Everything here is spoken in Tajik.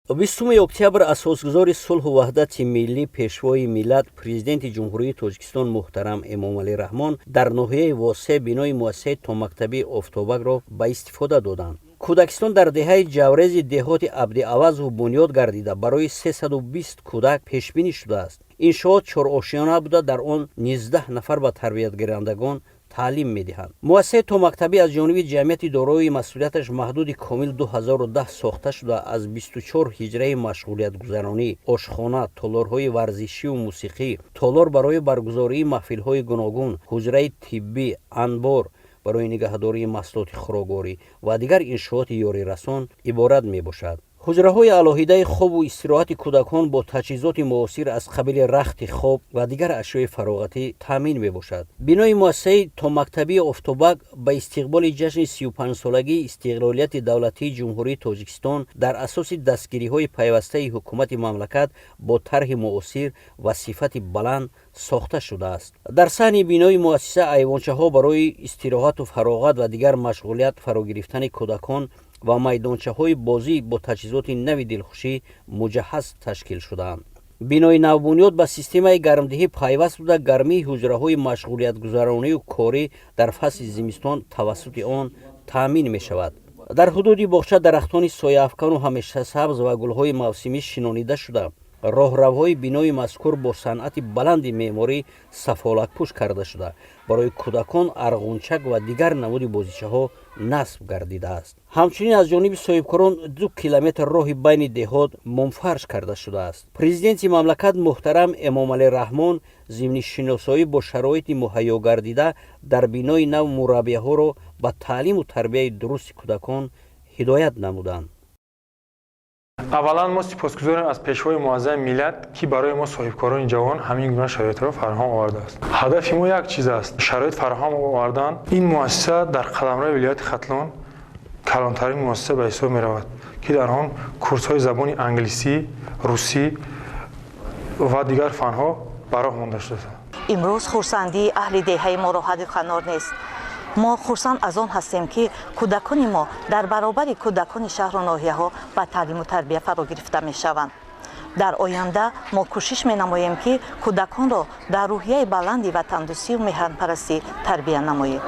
20 октябр асосгузори сулҳу ваҳдати миллӣ, Пешвои миллат, Президенти Ҷумҳурии Тоҷикистон муҳтарам Эмомалӣ Раҳмон дар ноҳияи Восе бинои муассисаи томактабии «Офтобакро» ба истифода доданд. Кӯдакистон дар деҳаи Ҷаврези деҳоти Абдиавазов бунёд гардида, барои 320 кӯдак пешбинӣ шудааст. Иншоот чорошёна буда, дар он 19 нафар ба тарбиятгирандагон таълим медиҳанд. Муассисаи томактабӣ аз ҷониби ҷамъияти дорои масъулияташ маҳдуди «Комил» 2010 сохта шуда, аз 24 ҳиҷраи машғулиятгузаронӣ, ошхона, толорҳои варзишию мусиқӣ, толор барои баргузории маҳфилҳои гуногун, ҳуҷраи тиббӣ, анбор барои нигаҳдории маҳсулоти хӯрокворӣ ва дигар иншооти ёрирасон иборат мебошад. Ҳуҷраҳои алоҳидаи хобу истироҳати кӯдакон бо таҷҳизоти муосир аз қабили рахти хоб ва дигар ашёи фароғатӣ таъмин мебошад. Бинои муассисаи томактабии «Офтобак» ба истиқболи ҷашни 35-солагии истиқлолияти давлатии Ҷумҳурии Тоҷикистон дар асоси дастгириҳои пайвастаи ҳукумати мамлакат бо тарҳи муосир ва сифати баланд сохта шудааст. Дар саҳни бинои муассиса айвончаҳо барои истироҳату фароғат ва дигар машғулият фарогирифтани кӯдакон ва майдончаҳои бозӣ бо таҷҳизоти нави дилхушӣ муҷаҳҳаз ташкил шудаанд. Бинои навбунёд ба системаи гармдиҳӣ пайваст буда, гармии ҳуҷраҳои машғулиятгузаронию корӣ дар фасли зимистон тавассути он таъмин мешавад. Дар ҳудуди боғча дарахтони сояафкану ҳамешасабз ва гулҳои мавсимӣ шинонида шуда, роҳравҳои бинои мазкур бо санъати баланди меъморӣ сафолакпӯш карда шуда, барои кӯдакон арғунчак ва дигар намуди бозичаҳо насб гардидааст. Ҳамчунин аз ҷониби соҳибкорон 2 километр роҳи байни деҳот мумфарш карда шудааст. Президенти мамлакат муҳтарам Эмомалӣ Раҳмон зимни шиносоӣ бо шароити муҳайё гардида дар бинои нав мураббияҳоро ба таълиму тарбияи дурусти кӯдакон ҳидоят намуданд. Аввалан, мо сипосгузорем аз Пешвои муаззами миллат, ки барои мо, соҳибкорони ҷавон, ҳамин гуна шароитро фароҳам овардааст. Ҳадафи мо як чиз аст: шароит фароҳам овардан. Ин муассиса дар қаламрави вилояти Хатлон калонтарин муассиса ба ҳисоб меравад, ки дар он курсҳои забони англисӣ, русӣ ва дигар фанҳо ба роҳ монда шудааст. Имрӯз хурсандии аҳли деҳаи моро ҳадду канор нест. Мо хурсанд аз он ҳастем, ки кӯдакони мо дар баробари кӯдакони шаҳру ноҳияҳо ба таълиму тарбия фаро гирифта мешаванд. Дар оянда мо кӯшиш менамоем, ки кӯдаконро дар рӯҳияи баланди ватандӯстию меҳанпарастӣ тарбия намоем.